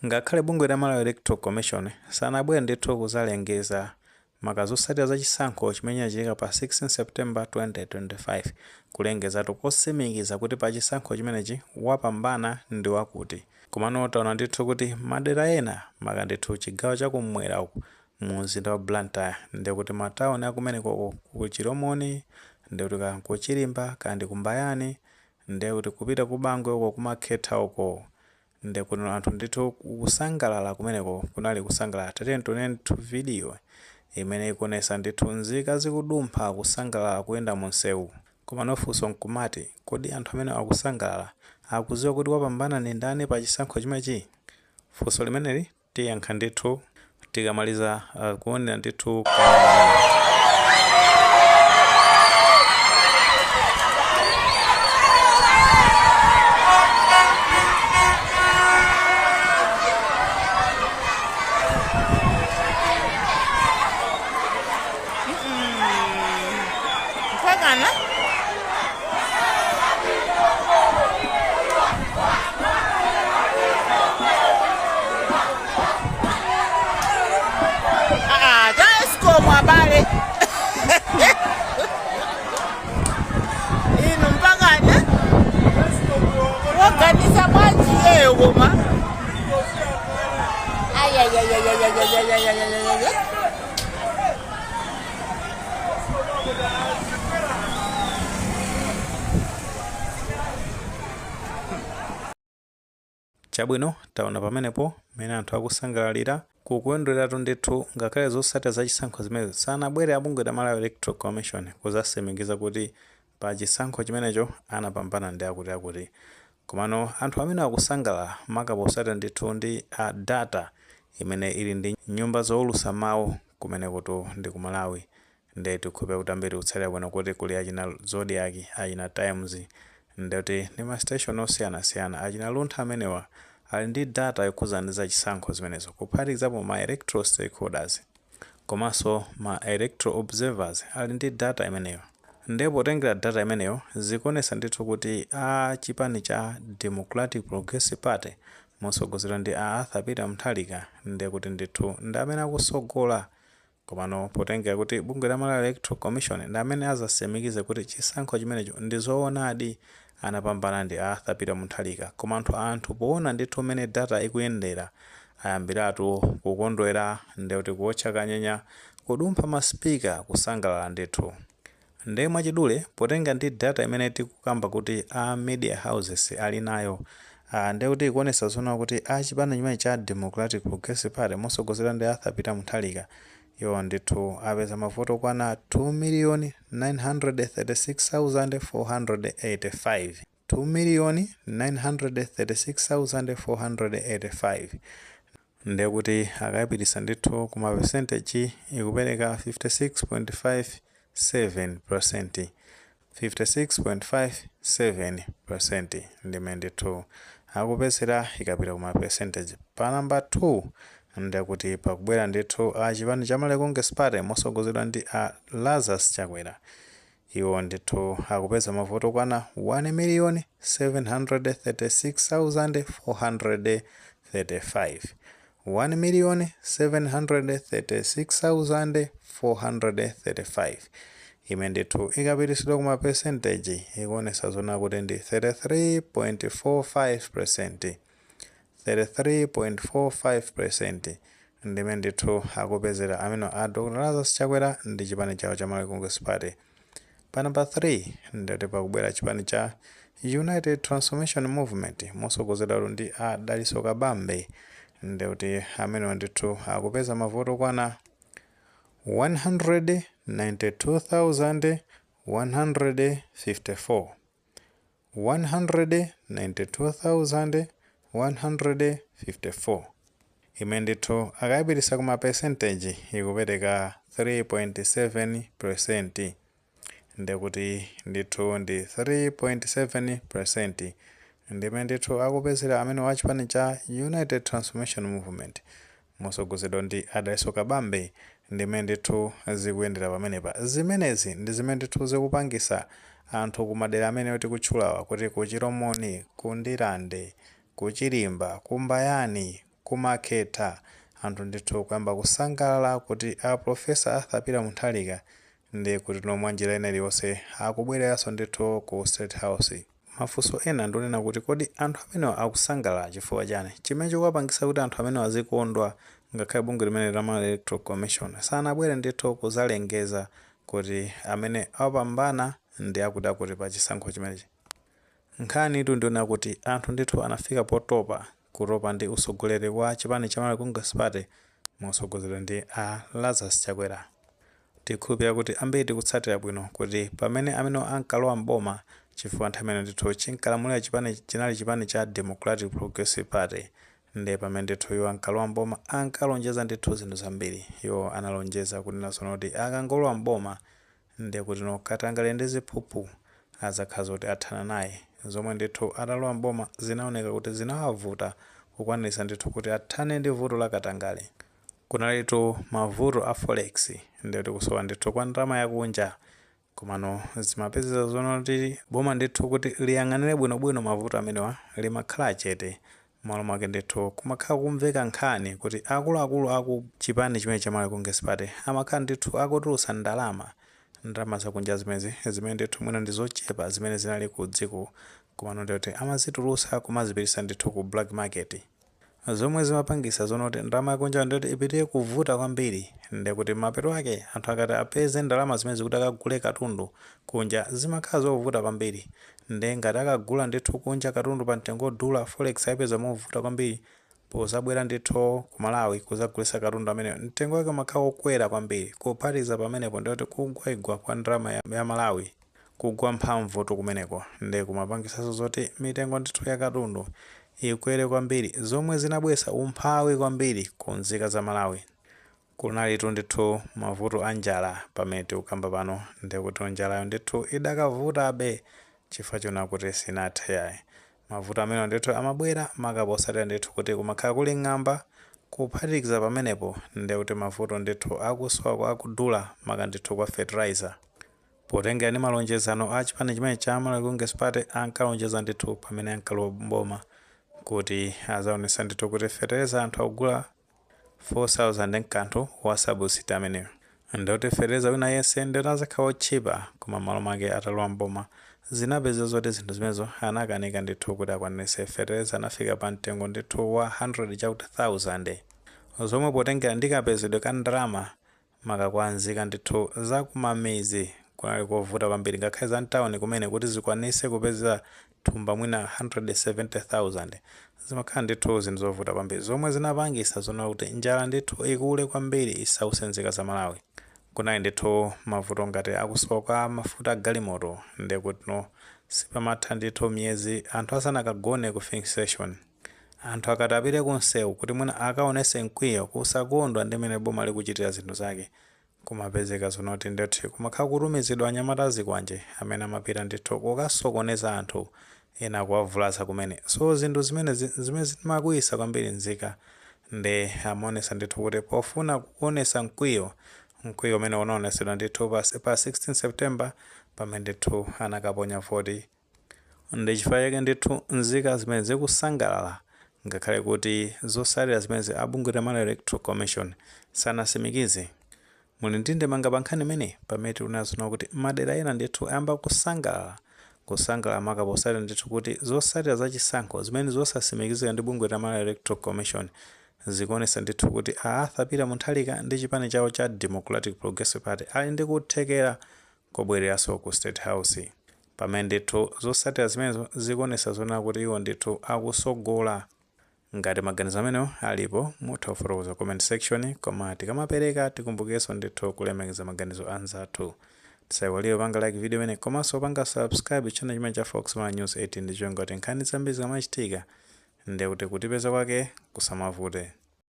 Ngakhale bungwe la Malawi Electoral Commission sanabwere ndithu kuzalengeza maka zotsatira za chisankho chimene chinachitika pa 16 September 2025, kulengezatu kosimikiza kuti pa chisankho chimenechi wapambana ndi wakuti. Komano taona ndithu kuti madera ena, maka ndithu chigawo chakumwera uku mu mzinda wa Blantyre, ndikuti matawuni akumenekoko ku Chilomoni, ndikuti ka ku Chirimba, kandi ku Mbayani, ndikuti kupita ku Bangwe uko kumakhetha uko, ndikuti anthu ndithu kusangalala kumeneko kunali kusangalala. Tatiyeni tione ndithu video imene ikuonesa ndithu nzika zikudumpha kusangalala kuyenda mu msewu. Komano funso nkumati, kodi anthu amene akusangalala akudziwa kuti wapambana ndi ndani pa chisankho chimenechi? Funso limeneli tiyankha ndithu tikamaliza kuonera ndithu kanema. Mpakana Ah, cha ESCOM abale. Inu mpakana waganiza bwanji yeyo koma. Ayayayayayayayayayayaya. Chabwino, taona pamenepo mmene anthu akusangalalira kukondwereratu ndithu ngakhale zotsatira za chisankho zimenezi sanabwere a bungwe la Malawi Electoral Commission kuzasimikiza kuti pa chisankho chimenecho anapambana ndi akuti akuti. Komano anthu amene akusangalala maka potsatira ndithu ndi a data imene ili ndi nyumba zoulutsa mawu kumenekotu ndi ku Malawi. Nde tikukhulupirira kuti ambiri tikutsatira bwino kuti kuli achina Zodiak, achina Times ndekuti ndi ma station osiyanasiyana. Achina Luntha amenewa ali ndi data yokhudzana ndi za chisankho zimenezo kuphatikizapo ma electoral stakeholders komanso ma electoral observers ali ndi data imeneyo. Nde potengera data imeneyo zikuonetsa ndithu kuti a chipani cha Democratic Progressive Party motsogozedwa ndi a Arthur Peter Mutharika ndekuti ndithu ndi amene akutsogola. Komano potengera kuti bungwe la Malawi Electoral Commission ndi amene azasimikize kuti chisankho chimenecho ndi zoonadi anapambana ndi Arthur Peter Mutharika, koma anthu poona ndithu mmene data ikuyendera ayambiratu kukondwera ndekuti kuotcha kanyenya, kudumpha ma speaker kusangalala ndithu. Nde mwachidule potenga ndi data imene tikukamba kuti a media houses ali nayo ndekuti ikuonetsa zoona kuti a chipani chimene cha Democratic Progressive Party motsogozedwa ndi Arthur Peter Mutharika iwo ndithu apeza mavoti okwana 2,936,485. 2,936,485 ndekuti akayipitisa ndithu kuma percentage ikupereka 56.57%, 56.57% ndimene ndithu akupezera ikapita kuma percentage. Pa number 2 ndekuti pakubwera ndithu a chipani cha Malawi Congress Party motsogozedwa ndi a Lazarus Chakwera. Iwo ndithu akupeza mavoti okwana 1,736,435, 1,736,435 imene ndithu ikapitisidwa kuma percentage ikuonetsa zona kuti ndi 33.45%, 33.45% ndimene ndithu akupezera amene a Dr. Lazarus Chakwera ndi chipani chawo cha Malawi Congress Party. Pa number 3 ndikuti pakubwera chipani cha United Transformation Movement motsogozedwa ndi a Dalitso Kabambe, ndikuti amenewa ndithu akupeza mavoti okwana 192,154, 192,154 imene ndithu akayipitisa kuma percentage ikupereka 3.7%, ndekuti ndithu ndi 3.7% ndimene ndithu akupezera amene wa chipani cha United Transformation Movement motsogozedwa ndi a Dalitso Kabambe ndimene ndithu zikuyendera pamenepa. Zimenezi ndi zimene ndithu zikupangisa anthu kumadera amene tikutchulawa kuti ku Chilomoni, ku Ndirande, ku Chirimba, ku Mbayani, Kumakhetha anthu ndithu kuyamba kusangalala kuti a Professor Arthur Peter Mutharika ndi kuti nomwe njira ina iliyonse akubwereranso ndithu ku State House. Mafunso ena ndionena kuti, kodi anthu amenewa akusangalala chifukwa chani? Chimene chikuwapangisa kuti anthu amenewa azikondwa, ngakhale bungwe limene la Malawi Electoral Commission sanabwere ndithu kuzalengeza kuti amene apambana ndi akuti akuti pa chisankho chimenechi? Nkhani itu ndiona kuti anthu ndithu anafika potopa, kutopa ndi usogoleri wa chipani cha Malawi Congress Party motsogozedwa ndi a Lazarus Chakwera. Tikhulupirira kuti ambiri tikutsatira bwino kuti pamene amene ankalowa mboma, chifukwa nthawi imene ndithu chinkalamulira chipani chinali chipani cha Democratic Progressive Party, ndi pamene ndithu iwo ankalowa mboma ankalonjeza ndithu zinthu zambiri. Iwo analonjeza kunena zoona kuti akangolowa mboma, ndi kuti no katangale ndi ziphuphu azakhala zoti athana naye, zomwe ndithu atalowa mboma zinaoneka kuti zinawavuta kukwanitsa ndithu kuti athane ndi vuto la katangale. Kunalitu mavuto a forex, ndikuti kusowa ndithu kwa ndalama yakunja. Komano zimapezeka zoona kuti boma ndithu kuti liyang'anire bwinobwino mavuto amenewa limakhala chete. Malo mwake ndithu kumakhala kumveka nkhani kuti akuluakulu aku chipani chimene cha Malawi Congress Party amakhala ndithu akutulutsa ndalama, ndalama zakunja zimezi, zimene ndithu mwina ndi zochepa zimene zinali ku dziko, komano ndikuti amazitulutsa kumazipitisa ndithu ku black market, zomwe zimapangisa zoona kuti ndalama yakunja ndikuti ipitire kuvuta kwambiri. Ndikuti mapeto ake anthu akati apeze ndalama zimene kuti akagule katundu kunja zimakhala zovuta kwambiri. Ndi ngati akagula ndithu kunja katundu pa mtengo odula, forex ayipeza movuta kwambiri, pozabwera ndithu ku Malawi kuzagulitsa katundu amene mtengo wake umakhala wokwera kwambiri. Kuphatikiza pamenepo, ndikuti kugwaigwa kwa ndalama ya Malawi, kugwa mphamvu kumeneko, ndi kumapangisanso zoti mitengo ndithu ya katundu ikwere kwambiri, zomwe zinabweretsa umphawi kwambiri ku nzika za Malawi. Kunalitu ndithu mavuto a njala pamene tikukamba pano, ndikuti njalayo ndithu idakavutabe chifukwa chona kuti sinathe yayi. Mavuto amene ndithu amabwera makaposatira ndithu kuti kumakhala kuli ng'amba. Kuphatikiza pamenepo, ndikuti mavuto ndithu akusowa, akudula maka ndithu kwa fertilizer, potengera ndi malonjezano a chipani chimene cha Malawi Congress Party ankalonjeza ndithu pamene ankalowa mboma kuti azaonesa ndithu kuti fertilizer anthu akugula 4000 nkanthu wa subsidy ameneyo, ndikuti fertilizer wina yense ndikuti azakhala otchipa. Koma malo mwake atalowa mboma zinapeza zoti zinthu zimenezo anakanika ndithu kuti akwanitse. Fertilizer anafika pa mtengo ndithu wa 100 chakuti 1000, zomwe potengera ndi kapezedwe ka ndalama maka kwa nzika ndithu zakumamizi kunali kovuta kwambiri, ngakhale za mtawuni kumene, kuti zikwanise kupeza thumba mwina 170,000 zimakhala ndithu zinthu zovuta kwambiri, zomwe zinapangisa zoona kuti njala ndithu ikule kwambiri, isause nzika za Malawi. Kunali ndithu mavuto ngati akusowa kwa mafuta galimoto, ndikuti no sipamatha ndithu miyezi anthu asanakagone ku filling station. Anthu akati apite ku msewu kuti mwina akaonese mkwiyo, kusakondwa ndi mmene boma likuchitira zinthu zake, kumapezeka zonoti ndithu kumakhala kutumizidwa anyamata azikwanje amene amapita ndithu kukasokoneza anthu, ena kuwavulaza kumene. So zinthu zimene zimakwiyisa kwambiri nzika. Ndi amaonesa ndithu kuti pofuna kuonesa mkwiyo, mkwiyo umene unaonesedwa ndithu pa 16 September pamene ndithu anakaponya voti. Ndi chifukwa chake ndithu nzika zimene zikusangalala, ngakhale kuti zosalira zimene abungwe la Malawi Electoral Commission sanasimikize. Muli ndi ndemanga pa nkhani imene, pamene tikunazoona kuti madera ena ndithu ayamba kusangalala, kusangalala maka posatira ndithu kuti zosalira zachisankho zimene zosasimikizika ndi bungwe la Malawi Electoral Commission zikuonesa ndithu kuti a Arthur Peter Mutharika ndi chipani chawo cha Democratic Progressive Party ali ndi kuthekera kobwereranso ku State House, pamene ndithu zotsatira zimenezo zikuonesa zoona kuti iwo ndithu akusogola. Ngati maganizo amenewo alipo, mutha kufotokoza comment section. Koma tikamapereka, tikumbukirenso ndithu kulemekeza maganizo anzathu. Tisayiwalire panga like video imene, komanso panga subscribe channel chimene cha Fox Malawi News 18, ndi chonga kuti nkhani zambiri zikamachitika ndikuti kutipeza kwake kusamavute.